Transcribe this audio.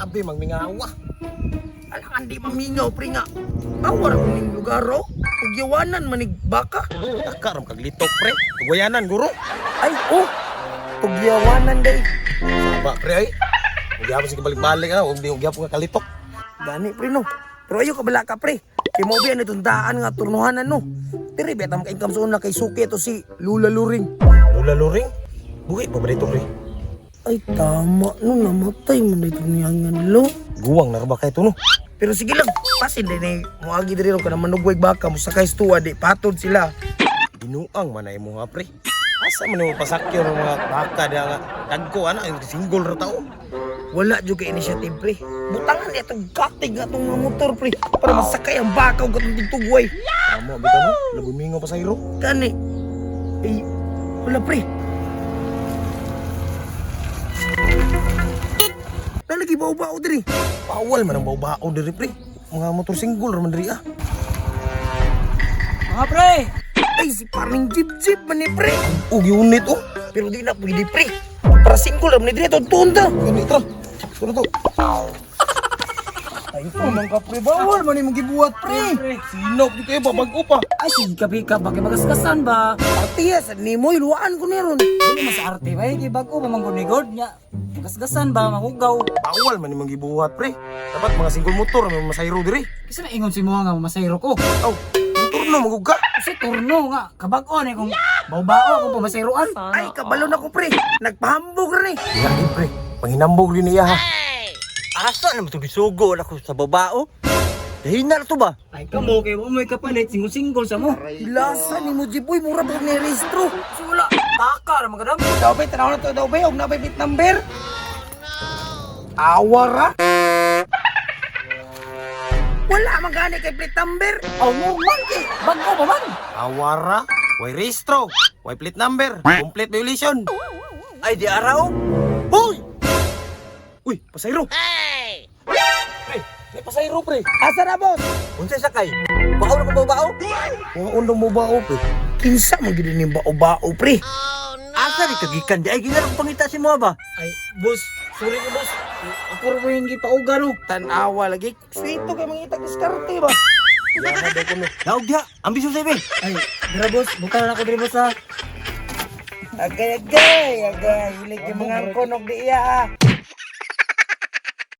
Grabe magmingawa. Alangan di mamingaw pre nga. Awar ko ning lugar oh. Tugyawanan manig baka. Taka ram kag litok pre. Tugwayanan guro. Ay oh. Tugyawanan day. Saba pre ay. Ug gyapon sige balik-balik ah, ug di ug gyapon ka kalitok. Gani pre no. Pero ayo kabala ka pre. Kay mo biya na itong daan nga turnuhanan no. Diri biya ta maka-income sa una kay suki ito si Lula Luring. Lula Luring. Buhi pa ba dito pre? Ay tama no, namatay man dito niya nga lo. Guwang na ra ba kay to no? Pero sige lang, pasin din eh. Muagi diri ron ka na manugway baka mo sakay tuwa di patod sila. Binuang man ay mo nga pre. Asa man mo pasakyo ng mga baka da nga dagko ana yung single ra tao. Wala jud kay initiative pre. Butangan niya itong gatig nga itong mga motor pre para masakay ang baka ug atong tigtugway. Tama bitaw no? Lagumingaw pa sa iro. Kani. Eh, wala pre. Nalagi bao-bao diri. Bawal man ang bao-bao diri pre. Mga motor single ra man diri ah. Mga pre! Ay, si paring jeep-jeep man ni pre. Og unit oh. Pero di na pwede pre. Para single ra man ni diri itong tunda. Gani tra. Tara to. Ay, ito man ka pre. Bawal man imong gibuhat pre. Sinop di kayo babago pa. Ay, sige ka ba? Kay magaskasan ba? Partiya sa nimo iluwaan ko ni ron. Dili mas arte ba? Kay bago ba manggod nya? Magasgasan ba? Mahugaw. Bawal man imong gibuhat pre. Dapat mga single motor may masayro diri. Kasi naingon si mo nga masayro ko. Aw, motor no maguga. Kasi turno nga, kabag-on eh kung bao-bao akong pamasayroan. Ay, kabalo na ko pre. Nagpahambog ra ni. Diha di pre. Panghinambog din niya ha. Asa naman ito gisugo na ko sa babao? Dahil na to ba? Ay kamo kay mo may kapalit single-single sa mo. Lasa ni mo Jiboy, mura ba ni rehistro? Kasi wala, taka ra magadam. Daw ba, tanaw na to daw ba, og na bit number. Awara. Wala man gani kay plate number. Aw normal kay bago pa man. Awara, way rehistro, way plate number, complete violation. Ay di araw. Hoy! Uy, pasayro. Pre, may pasayro pre. Asa na boss? Unsay sakay? Bao na ko babao? Waon daw mo bao pre. Kinsa man gid ning bao-bao pre. Asa ri kagikan di ay ginaro ko pangita si mo ba? Ay, boss, sorry ko boss. Ako ra mo yung gipauga no. Tanawa lagi. Sweeto kay mangitag diskarte ba. Yaha daw kuno. Daog diha, ambisyon sa ibe. Ay, dira boss, buka na ako diri boss ha. Agay agay, agay, hilig yung mga kunog di iya ah.